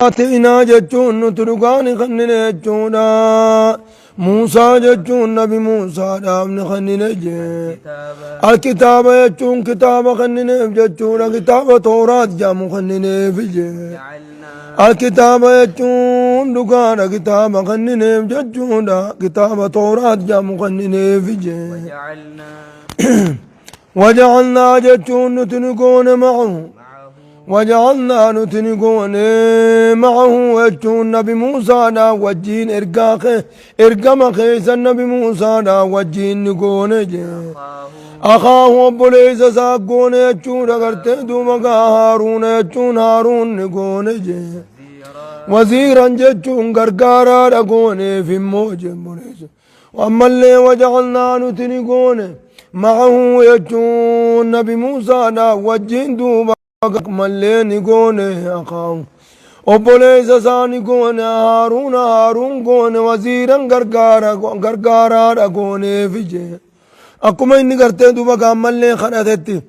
Ateynaa jechuun nuti dhugaa ni kennine jechuudha. Muusaa jechuun nabi Muusaadhaaf ni kennine jee. Alkitaaba jechuun kitaaba kennineef jechuudha. Kitaaba Tooraat jedhamu kennineef jee. Alkitaaba jechuun dhugaadha. Kitaaba kennineef jechuudha. Kitaaba Tooraat jedhamu kennineef jee. Waja'alnaa jechuun nuti ni goone ma'ahu. Waja'alnaa nuti ni goone ma'ahu jechuun nabi Muusaadhaa wajjiin ergaa kee ergama keessa nabi Muusaadhaa wajjiin ni goone jee. Akaahu obboleessa isaa goone jechuudha gartee duuba gaa Haaruuna jechuun Haaruun ni goone jee. Waziiran jechuun gargaaraadha gooneef immoo jee obboleessa. Ammallee waja'alnaa nuti ni goone ma'ahu jechuun nabi Muusaadhaa wajjiin duuba mallee ni goone akaahu obboleessa isaa ni goone Haaruuna Haaruun goone waziiran gargaara gargaaraadha gooneefi jee akkuma inni gartee duuba gaammallee kadhatetti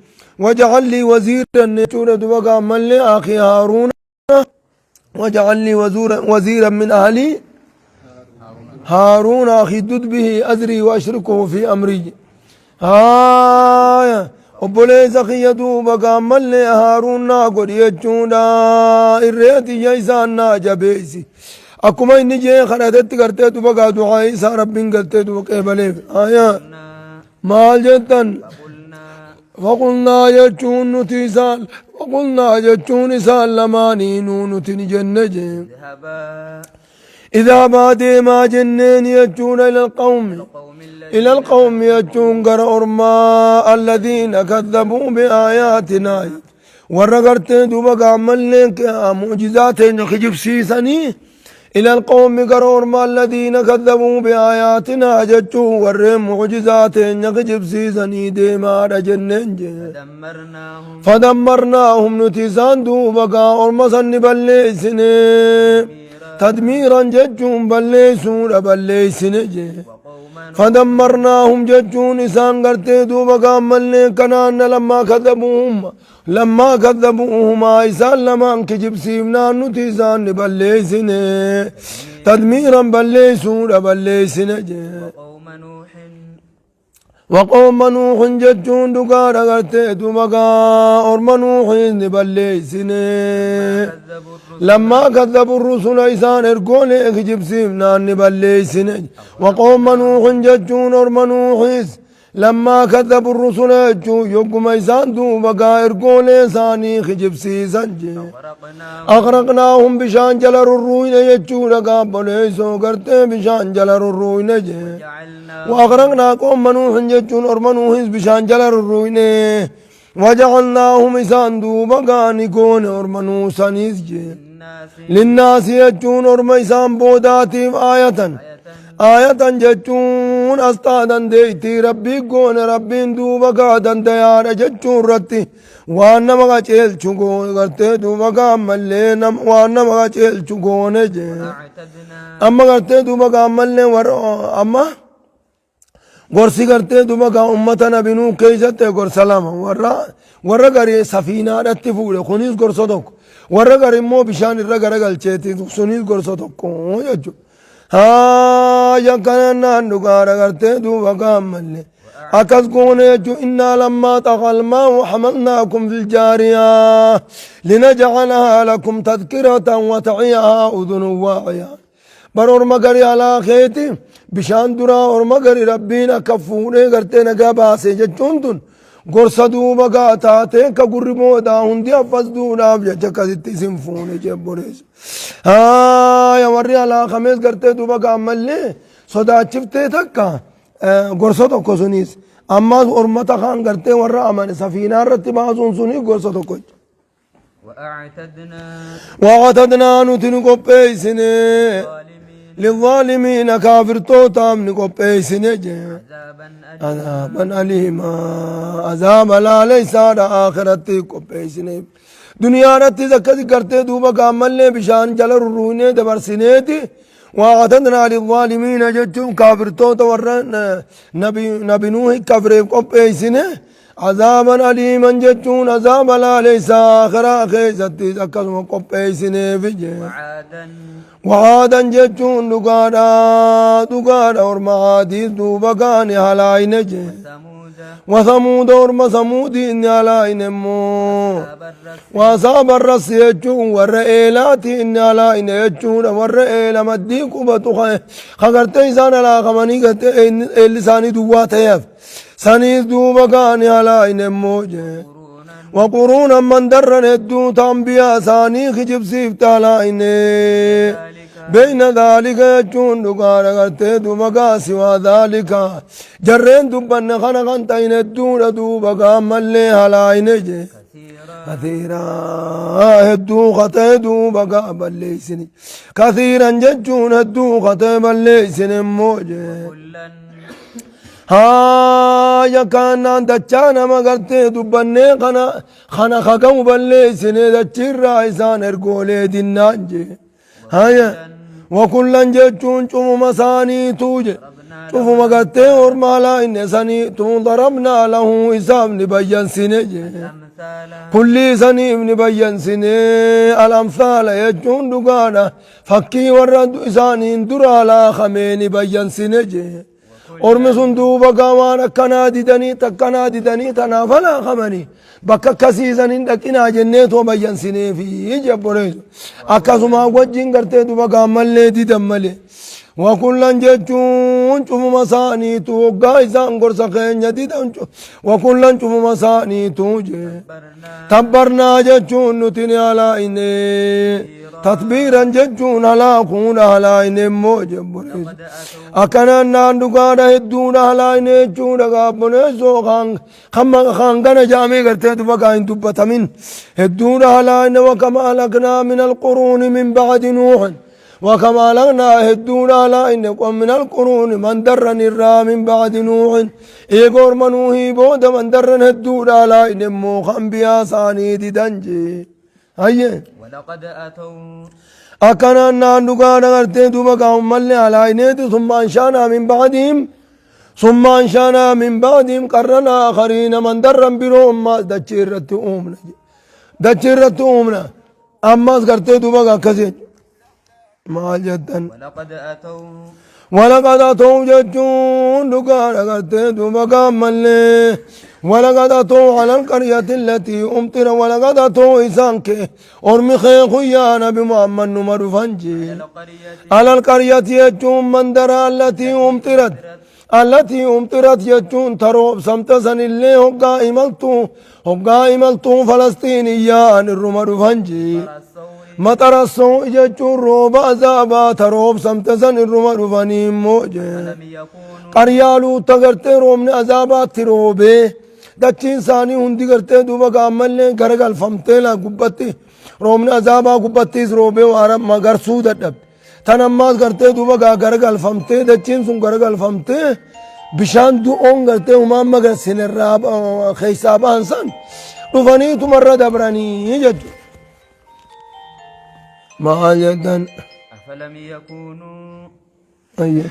waja'allii waziiran jechuudha duuba gaammallee akii Haaruuna واجعل لي وزيرا من أهلي هارون أخي دد به أزري وأشركه في أمري هايا obboleessa kiyya duuba gaammallee haaruun naa godhi jechuudha irree tiyya isaan naa jabeessi akkuma inni jee kadhatetti gartee duba gaa du'aa isaa rabbiin gartee duba qeebaleef haya maal jettan Faqulnaa jechuun nuti isaan faqulnaa jechuun isaan lamaaniinuu nuti ni jenne jee. اذهبا Idhaabaa deemaa jenneen jechuudha ila alqawmi القوم ila الذين alqawmi jechuun gara ormaa alladhiina kazzabuu biaayaatinaa warra gartee duuba gaammallee mu'jizaa teenya kijibsiisanii Ila alqawmi gara orma alladhiina kazzabuu biaayaatinaa jechuun warreen mu'jizaa teenya kijibsiisanii deemaadha jenneen jee. فدمرناهم Fadammarnaahum nuti isaan duuba gaa orma san ni balleessine. Tadmiiran jechuun balleessuudha balleessine jee. وقوم نوح Fadammarnaahum jechuun isaan gartee duuba gaammallee kanaanna lammaa kadhabuuhum Lammaa kadhabuuhumaa isaan lamaan kijibsiifnaan nuti isaan ni balleessine. Tadmiiran balleessuudha balleessine jee. وقوم نوح Waqooma Nuuhin jechuun dhugaadha gartee duuba gaa orma Nuuhiis ni balleessine. كذبوا الرسل Lammaa kadhabu rusula isaan ergoolee kijibsiifnaan ni balleessine. Waqooma Nuuhin jechuun orma Nuuhiis Lammaa kadhabu rusula jechuun yogguma isaan duuba gaa ergoolee isaanii kijibsiisan jee. Agraqnaahum bishaan jala rurruuyne jechuudha gaabboleessoo gartee bishaan jala rurruuyne jee. Wa agraqnaa qoomma nuuhin jechuun orma nuuhis bishaan jala rurruuyne. Waja'alnaahum isaan duuba gaa ni goone orma nuusaniis jee. Linnaasi jechuun orma isaan boodaatiif aayatan. Aayatan jechuun asxaa dandeettii rabbii goone rabbiin duuba gaa dandayaadha jechuu irratti waan nama qaceelchu goone gartee duuba gaa ammallee waan nama qaceelchu goone jee. Amma gartee duuba gaa ammallee warra amma Gorsi gartee duba gaa ummata nabi Nuuh keessatti gorsa lama warra warra garii safiinaadhatti fuudhe kunis gorsa tokko warra garii immoo bishaan irra garagalcheeti sunis gorsa tokko jechuudha. Haa akkanannaan dhugaadha gartee duuba gaa ammallee akkas goone jechuun innaa lammaa xaqal maa'u hamalnaakum fil jaariyaa linajcalahaa lakum tadkiratan wa taciyahaa udunun waaciyaa. Bar orma gari alaa keeti bishaan duraa orma gari rabbiin akka fuudhee gartee nagaa baase jechuun tun gorsa duuba gaa taatee akka gurri boodaa hundi affas duudhaaf jecha akkasitti isin fuune jebboleessa. Haaya warri alaa kamees gartee duuba gaa ammallee sodaachiftee takka gorsa tokko sunis ammaas ormata kaan gartee warra amane safiinaa irratti baasuun sunis gorsa tokko. وأعتدنا وأعتدنا nuti ni qopheessine للظالمين kaafirtootaaf ni qopheessine jee عذابا أليما عذابا أليما azaaba laaleysaadha aakiratti qopheessine duniyaadhattis akkasi gartee duuba gaammallee bishaan jala rurruunee dabarsineeti وأعتدنا للظالمين jechuun kaafirtoota warra nabi nuuhi kafreef qopheessine. Azaaban aliiman jechuun azaaba laaleysa aakhiraa keeysattis akkasuma qopheeysineefi jee. وعادا Wa'aadan jechuun dhugaadha dhugaadha orma aadiis duuba gaani halaayne jee. وثمود Wasamuuda orma samuudii inni halaayne immoo. أصحاب الرس Waasaa barras jechuun warra eelaati inni halaayne jechuudha warra eela maddii qubatu kagartee isaan halaakamanii gartee eelli isaanii duwwaa ta'eef saniis duuba gaani halaayne immoo jee. قرونا وقرونا من درن هدو تنبيا ثاني خجب سيف تالاين ذلك بين ذلك يجون دقارة قرتي دوبقا سوى ذلك جرين دبن خنقن تين الدون دوبقا ملي هلاين جي كثيرا كثيرا هدو خطي دوبقا بليسني كثيرا ججون هدو خطي بليسني موجي كلا Haaya kaanaan dachaa nama gartee dubbannee kana kana haqamu balleessine dachiirraa isaan ergoolee dinnaan jee. Haaya wakullan jechuun cufuma isaaniituu je. ضربنا Cufuma gartee ormaalaa inni saniituu darabnaa lahu isaaf ni bayyansine jee. أمثالا Kulli saniif ni bayyansine al-amsaala jechuun dhugaadha. Fakkii warra isaaniin dura laakamee ni bayyansine jee. Ormi sun duuba gaa waan akkanaa didanii takkanaa didanii tanaaf halaakamanii bakka akkasiisan hin dhaqinaa jennee too bayyansineefi jebboleessu. Akkasuma wajjin gartee duuba gaammallee didan malee. Wakullan jechuun cufuma isaaniitu hoggaa isaan gorsa keenya didan wakullan cufuma isaaniitu jee. برنا Tabbarnaa jechuun nuti ni halaayne. Tatbiiran jechuun halaakuudha halaayne immoo jebboleessu. لقد أتوا Akkanaan naan dhugaadha hedduudha halaayne jechuudha gaabboleessoo kan gana jaamee gartee duba gaa hin dubbatamin. Hedduudha halaayne wakama halaknaa min alquruuni min bacdi nuuxin. وكما لغنا هدونا لا إن من القرون من درن الرا من بعد نوح إيقور منوهي بود من درن هدونا لا إن مو خنبيا ساني دي دنجي هيا ولقد أتوا أكنا نان دقانا غرتي دوبا قاوم ملي على عينيتي ثم أنشانا من بعدهم ثم أنشانا من بعدهم قرنا آخرين من درن بروم ما دچيرت أمنا دچيرت أمنا أما غرتي دوبا كزي ما جدا ولقد أتوا ولقد أتوا جتون دقانا غرتي دوبا قاوم ملي ولقد أتوا على القرية التي أمطر ولقد أتوا إسانك أرمي خيانا بمحمد نمر فنجي على القرية على القرية يجون من درى التي أمطرت التي أمطرت يجون تروب سمتسن اللي هقا إملتو هقا إملتو فلسطينيان الرمر فنجي الثور مطر السوء يجون روب عذابا تروب سمتسن الرمر فني موجه لم يكونوا qaryaa luutta gartee roobni azaabaatti roobee dachiin isaanii hundi gartee duuba gaammallee garagalfamtee laa gubbatti roobni azaabaa gubbattiis roobee waan magarsuu dadhabde. Tan ammaas gartee duuba gaa garagalfamtee dachiin sun garagalfamtee bishaan du'oon gartee humaan magarsin irraa keessaa ba'an san dhufaniitumarra dabranii jechuudha. Maal jettan? أفلم يكونوا Ayyee.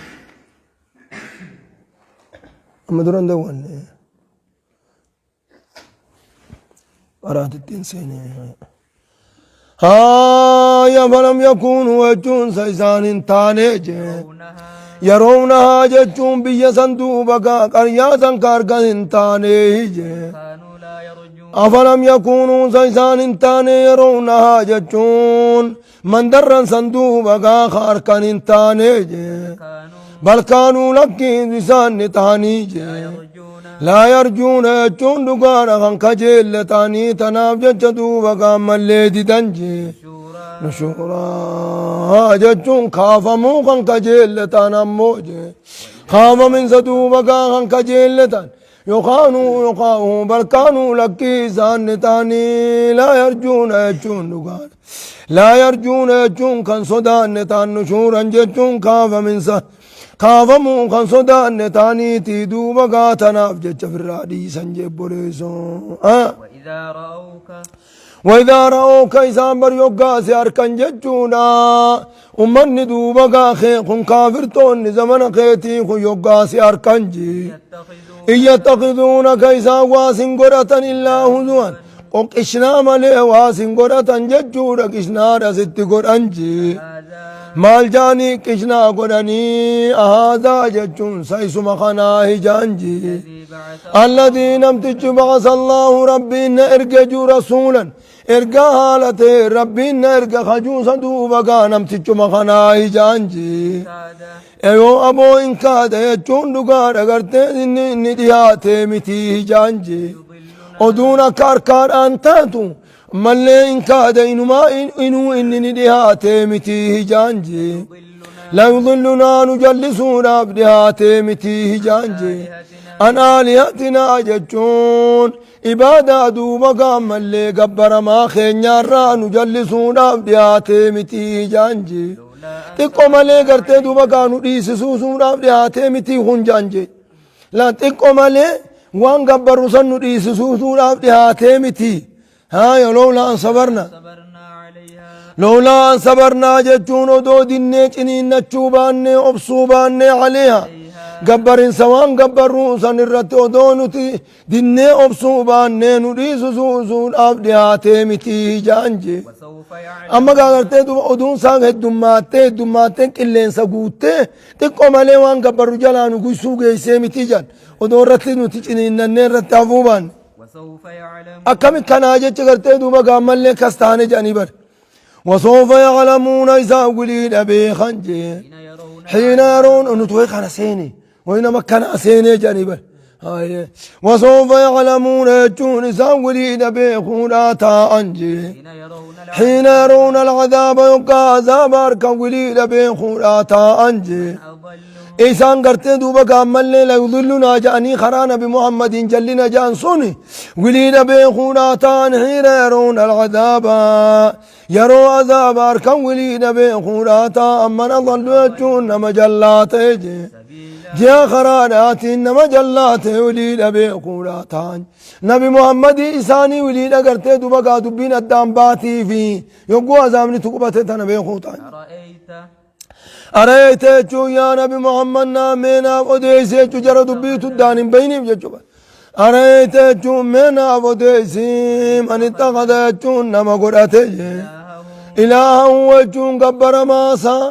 Amma duran daawwanne. Qaraatittiin seenee. Haaya falam yakuunu jechuun sa isaan hin taane jee. يرونها Yeroonahaa jechuun biyya san duuba gaa qaryaa san ka argan hin taane jee. كانوا لا يرجون أفلم يكونوا sa isaan hin taane yeroonahaa jechuun mandarran san duuba gaa ka argan hin taane jee. كانوا Bal kaanuu lakkiin isaan ni tahanii لا jee. يرجون لا يرجون jechuun dhugaadha kan kajeelle ta'anii tanaaf jecha duuba gaammallee didan jee. نشورا Nushuuraa jechuun kaafamuu kan kajeelle ta'an ammoo jee. Kaafaminsa duuba gaa kan kajeelle ta'an yookaanuu yookaa'uu bal kaanuu lakkii isaan ni ta'anii laa yarjuuna jechuun dhugaadha. Laa yarjuuna jechuun kan sodaanne ta'an nushuuran jechuun kaafaminsa. Kaafamuu kan sodaanne ta'aniitii duuba gaa tanaaf jecha firraa dhiisan jebboleessoo. وإذا رأوك وإذا رأوك إسان بر يقاسي أركان ججونا أمني دوبا خي كن كافر تون زمن خيتي كن يقاسي أركان جي يتخذون In yattakiduunaka isaan waa sin godhatan illaa huzuwan qoqishnaa malee waa sin godhatan jechuudha qishnaadha sitti godhan jee هذا maal jaanii qishnaa godhanii ahaazaa jechuun sa isuma kanaa hijaan jee الذي بعث الذي نمتج بعث الله ربي إن إرجج رسولا إرجا حالته ربي إن إرجا خجوسا دوبا نمتج مخنا هجانجي كاد ايو ابو إن كاد يجون دقار أغرتي إني دياتي متي هجانجي يضلنا oduun akka harkaadhaan taatu mallee in kaada inumaa inuu inni ni dhihaatee mitii hijaanje يضلنا la yudillunaa nu jallisuudhaaf dhihaatee mitii hijaanje آلهتنا an aalihatinaa jechuun ibaadaa duuba gaammallee gabbaramaa keenyaarraa nu jallisuudhaaf dhihaatee mitii hijaanje لولا أن xiqqoo malee gartee duuba gaa nu dhiisisuusuudhaaf dhihaatee mitii kun jaanje la xiqqoo malee waan gabbarru san nu dhiisisuusuudhaaf dhihaatee miti haya lowlaa an sabarna صبرنا عليها lowlaa an sabarnaa jechuun odoo dinnee ciniinnachuu baannee obsuu baannee caleeha gabbarinsa waan gabbarruu san irratti odoo nuti dinnee obsuu baannee nu dhiisisuusuudhaaf dhihaatee mitii jaanje وسوف يعلم amma gaa gartee duuba oduun isaan heddummaattee heddummaattee qilleensa guuttee xiqqoo malee waan gabbarru jalaa nu guysuu geessee miti jan odoo irratti nuti ciniinnannee irratti hafuu baanne وسوف يعلم akkami kanaa jecha gartee duuba gaammallee kas taane jedhanii bar وسوف يعلمون isaan wiliidha beekan jee حين يرون حين يرون nuti way kana seene way nama kana seene jedhanii bar Haye. وسوف يعلمون jechuun isaan wiliidha beekuudhaa taa'an jee حين يرون حين العذاب يرون العذاب يقع عذاب أركا وليد بيخودا تأنجي أضل إيسان قرتي دوبا كامل لا يضلنا جاني خرانا بمحمد جلنا جان سوني وليد بيخودا تان حين يرون العذاب يروا عذاب أركا وليد بيخودا تان من أضل يجون مجلات يجي سبيلا ji'a karaadhaatiin nama jallaate waliidha beekuudha ta'an nabi muhammadi isaanii waliidha gartee duba gaa dubbiin addaan baatii fi yogguu azaabni tuqubate tana beekuu ta'an أرأيت areeyte jechuun yaa nabi muhammad naa meenaaf odeeysi jechuu jara dubbiitu addaan hin bayniif jechuudha areeyte jechuun meenaaf odeeysi man ittaqada jechuun nama godhate jee إلهه ilaahan jechuun gabbaramaasaa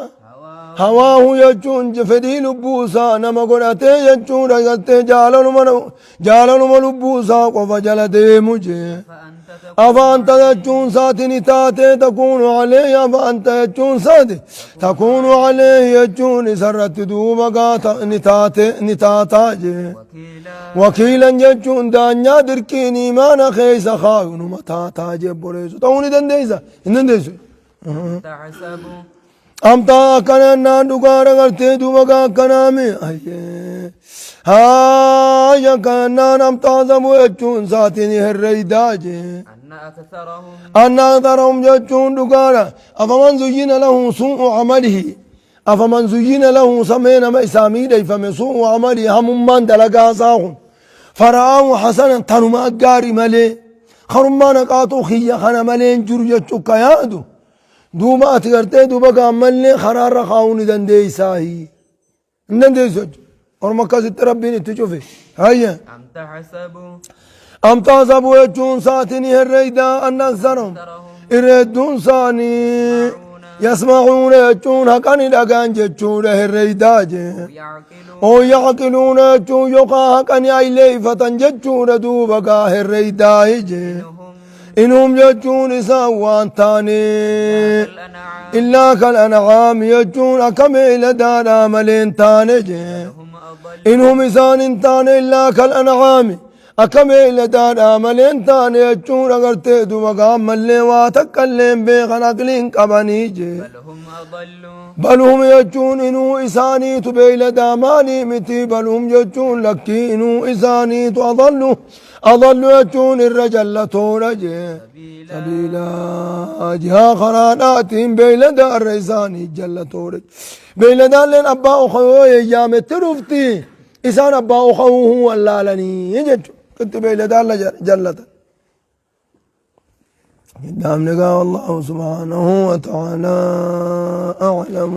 هواه hawaahu jechuun fedhii lubbuusaa nama godhatee jechuudha gartee jaalaluma lubbuusaa qofa jala deemu jee فأنت تكون afaanta jechuun saati ni taatee takuunu caleehi afaanta jechuun saati takuunu caleehi jechuun isarratti duuba gaata ni taate ni taataa jee وكيلا wakiilan jechuun daanyaa dirqiin imaana keessa kaayunuma taataa jee boreessu ta'uu ni dandeeysa hin dandeessu تحسب amtaa akkana naan dhugaadha gartee duuba gaa akkanaami ayyee haaya kanaan amtaa sabu jechuun saatiin herreeydaa jee أن أكثرهم anna aktarahum jechuun dhugaadha afaman zuyyina lahu suu'u camalihi afaman zuyyina lahu samee nama isaa miidheyfame suu'u camalihi hamummaan dalagaa isaa kun fara'aahu hasanan tanuma gaarii malee karummaa naqaatuu kiyya kana malee hin jiru jechuu ka yaadu duuba ati gartee duuba gaammallee karaarra kaa'uu ni dandeeysaahi hin dandeeysu jechuudha orma akkasitti rabbiin itti cufe hayya أم تحسب am taasabu jechuun saatiin herreeydaa anna aksarahum أكثرهم irra hedduun isaanii yasmacuuna jechuun haqani dhagaan jechuudha herreeydaa jee يعقلون oo yacqiluuna jechuun yookaan haqani ayleeyfatan jechuudha duuba gaa herreeydaahi jee إنهم inhum jechuun isaan waan taanee كالأنعام illaa kal ancaami jechuun akka beeyladaadhaa malee hin taane jee هم أضل inhum isaan hin taane illaa kal ancaami akka beeyladaadhaa malee hin taane jechuun agartee duba gaammallee waa takka illee hin beekan aqlii hin qabanii jee بل هم أضل bal hum jechuun inuu isaaniitu beeyladaa maalii miti bal hum jechuun lakkii inuu isaaniitu adallu adallu jechuun irra jallatoodha jee سبيلا sabiila jihaa karaadhaatiin beeylada irra isaanii jallatoodha beeyladaalleen abbaa okayoo yeeyaametti dhufti isaan abbaa okayuu wallaalanii jechu kitti beeyladaan jallatan قدام لقى والله سبحانه وتعالى أعلم.